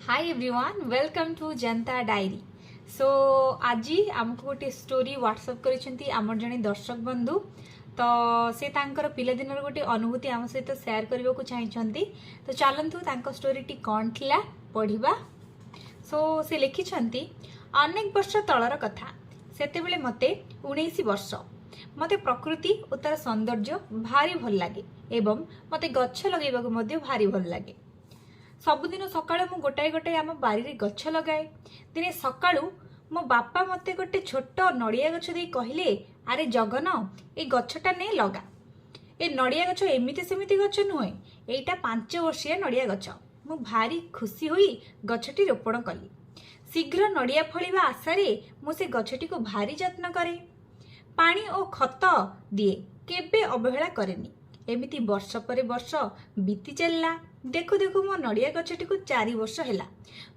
Hi everyone, welcome to Janata Diary. So ଆଜି ଆମକୁ ଗୋଟେ ଷ୍ଟୋରି ହ୍ୱାଟ୍ସଆପ୍ କରିଛନ୍ତି ଆମର ଜଣେ ଦର୍ଶକ ବନ୍ଧୁ। ତ ସେ ତାଙ୍କର ପିଲାଦିନର ଗୋଟେ ଅନୁଭୂତି ଆମ ସହିତ ସେୟାର କରିବାକୁ ଚାହିଁଛନ୍ତି। ତ ଚାଲନ୍ତୁ, ତାଙ୍କ ଷ୍ଟୋରିଟି କ'ଣ ଥିଲା ପଢ଼ିବା। ସୋ ସେ ଲେଖିଛନ୍ତି, ଅନେକ ବର୍ଷ ତଳର କଥା। ସେତେବେଳେ ମୋତେ 19 ବର୍ଷ। ମୋତେ ପ୍ରକୃତି ଓ ତାର ସୌନ୍ଦର୍ଯ୍ୟ ଭାରି ଭଲ ଲାଗେ ଏବଂ ମୋତେ ଗଛ ଲଗାଇବାକୁ ମଧ୍ୟ ଭାରି ଭଲ ଲାଗେ। ସବୁଦିନ ସକାଳୁ ମୁଁ ଗୋଟାଏ ଗୋଟାଏ ଆମ ବାରିରେ ଗଛ ଲଗାଏ। ଦିନେ ସକାଳୁ ମୋ ବାପା ମୋତେ ଗୋଟେ ଛୋଟ ନଡ଼ିଆ ଗଛ ଦେଇ କହିଲେ, "ଆରେ ଜଗନ, ଏ ଗଛଟା ନେ, ଲଗା। ଏ ନଡ଼ିଆ ଗଛ ଏମିତି ସେମିତି ଗଛ ନୁହେଁ, ଏଇଟା 5 ବର୍ଷିଆ ନଡ଼ିଆ ଗଛ।" ମୁଁ ଭାରି ଖୁସି ହୋଇ ଗଛଟି ରୋପଣ କଲି। ଶୀଘ୍ର ନଡ଼ିଆ ଫଳିବା ଆଶାରେ ମୁଁ ସେ ଗଛଟିକୁ ଭାରି ଯତ୍ନ କରେ। ପାଣି ଓ ଖତ ଦିଏ, କେବେ ଅବହେଳା କରେନି। ଏମିତି ବର୍ଷ ପରେ ବର୍ଷ ବିତି ଚାଲିଲା। ଦେଖୁ ଦେଖୁ ମୋ ନଡ଼ିଆ ଗଛଟିକୁ 4 ବର୍ଷ ହେଲା।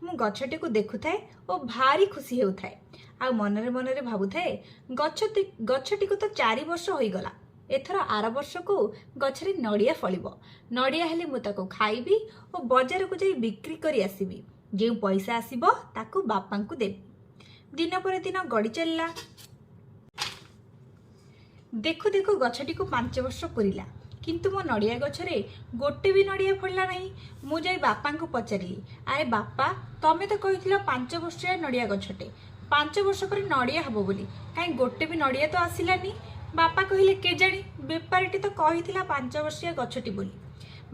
ମୁଁ ଗଛଟିକୁ ଦେଖୁଥାଏ ଓ ଭାରି ଖୁସି ହେଉଥାଏ ଆଉ ମନରେ ମନରେ ଭାବୁଥାଏ, ଗଛଟିକୁ ତ 4 ବର୍ଷ ହୋଇଗଲା, ଏଥର ଆର ବର୍ଷକୁ ଗଛରେ ନଡ଼ିଆ ଫଳିବ। ନଡ଼ିଆ ହେଲେ ମୁଁ ତାକୁ ଖାଇବି ଓ ବଜାରକୁ ଯାଇ ବିକ୍ରି କରି ଆସିବି। ଯେଉଁ ପଇସା ଆସିବ, ତାକୁ ବାପାଙ୍କୁ ଦେବି। ଦିନ ପରେ ଦିନ ଗଡ଼ି ଚାଲିଲା। ଦେଖୁ ଦେଖୁ ଗଛଟିକୁ 5 ବର୍ଷ ପୁରିଲା, କିନ୍ତୁ ମୋ ନଡ଼ିଆ ଗଛରେ ଗୋଟେ ବି ନଡ଼ିଆ ଫଳିଲା ନାହିଁ। ମୁଁ ଯାଇ ବାପାଙ୍କୁ ପଚାରିଲି, "ଆରେ ବାପା, ତମେ ତ କହିଥିଲ 5 ବର୍ଷିଆ ନଡ଼ିଆ ଗଛଟେ, 5 ବର୍ଷ ପରେ ନଡ଼ିଆ ହବ ବୋଲି। କାହିଁ ଗୋଟେ ବି ନଡ଼ିଆ ତ ଆସିଲାନି?" ବାପା କହିଲେ, "କେଜାଣି, ବେପାରୀଟି ତ କହିଥିଲା 5 ବର୍ଷିଆ ଗଛଟି ବୋଲି।"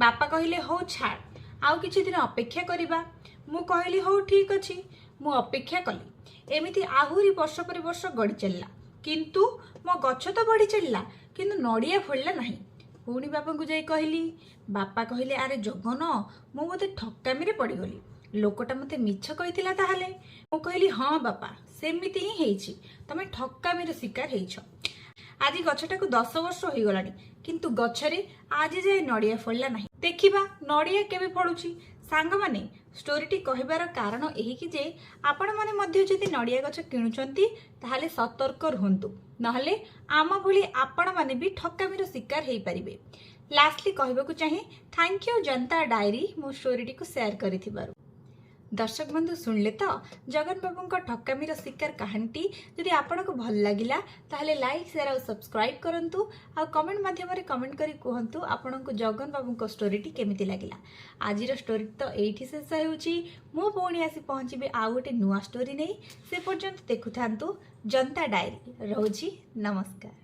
ବାପା କହିଲେ, "ହଉ ଛାଡ଼, ଆଉ କିଛି ଦିନ ଅପେକ୍ଷା କରିବା।" ମୁଁ କହିଲି, "ହଉ, ଠିକ୍ ଅଛି।" ମୁଁ ଅପେକ୍ଷା କଲି। ଏମିତି ଆହୁରି ବର୍ଷ ପରେ ବର୍ଷ ଗଡ଼ି ଚାଲିଲା, କିନ୍ତୁ ମୋ ଗଛ ତ ବଢ଼ି ଚାଲିଲା, କିନ୍ତୁ ନଡ଼ିଆ ଫଳିଲା ନାହିଁ। ପୁଣି ବାପାଙ୍କୁ ଯାଇ କହିଲି। ବାପା କହିଲେ, "ଆରେ ଜଗନ, ମୁଁ ବୋଧେ ଠକାମିରେ ପଡ଼ିଗଲି। ଲୋକଟା ମୋତେ ମିଛ କହିଥିଲା ତାହେଲେ।" ମୁଁ କହିଲି, "ହଁ ବାପା, ସେମିତି ହିଁ ହେଇଛି। ତମେ ଠକାମିର ଶିକାର ହେଇଛ। ଆଜି ଗଛଟାକୁ 10 ବର୍ଷ ହୋଇଗଲାଣି, କିନ୍ତୁ ଗଛରେ ଆଜି ଯାଏ ନଡ଼ିଆ ଫଳିଲା ନାହିଁ। ଦେଖିବା ନଡ଼ିଆ କେବେ ଫଳୁଛି।" ସାଙ୍ଗମାନେ, ଷ୍ଟୋରିଟି କହିବାର କାରଣ ଏହିକି ଯେ ଆପଣମାନେ ମଧ୍ୟ ଯଦି ନଡ଼ିଆ ଗଛ କିଣୁଛନ୍ତି, ତାହେଲେ ସତର୍କ ରୁହନ୍ତୁ, ନହେଲେ ଆମ ଭଳି ଆପଣମାନେ ବି ଠକାମିର ଶିକାର ହେଇପାରିବେ। ଲାଷ୍ଟଲି କହିବାକୁ ଚାହେଁ, thank you Janata diary, ମୋ ଷ୍ଟୋରିଟିକୁ ସେୟାର କରିଥିବାରୁ। ଦର୍ଶକ ବନ୍ଧୁ, ଶୁଣିଲେ ତ ଜଗନ ବାବୁଙ୍କ ଠକାମିର ଶିକାର କାହାଣୀଟି? ଯଦି ଆପଣଙ୍କୁ ଭଲ ଲାଗିଲା, ତାହେଲେ ଲାଇକ୍, ସେୟାର ଆଉ ସବସ୍କ୍ରାଇବ୍ କରନ୍ତୁ ଆଉ କମେଣ୍ଟ ମାଧ୍ୟମରେ କମେଣ୍ଟ କରି କୁହନ୍ତୁ ଆପଣଙ୍କୁ ଜଗନ ବାବୁଙ୍କ ଷ୍ଟୋରିଟି କେମିତି ଲାଗିଲା। ଆଜିର ଷ୍ଟୋରି ତ ଏଇଠି ଶେଷ ହେଉଛି। ମୁଁ ପୁଣି ଆସି ପହଞ୍ଚିବି ଆଉ ଗୋଟେ ନୂଆ ଷ୍ଟୋରି ନେଇ। ସେ ପର୍ଯ୍ୟନ୍ତ ଦେଖୁଥାନ୍ତୁ ଜନତା ଡାଏରୀ। ରହୁଛି, ନମସ୍କାର।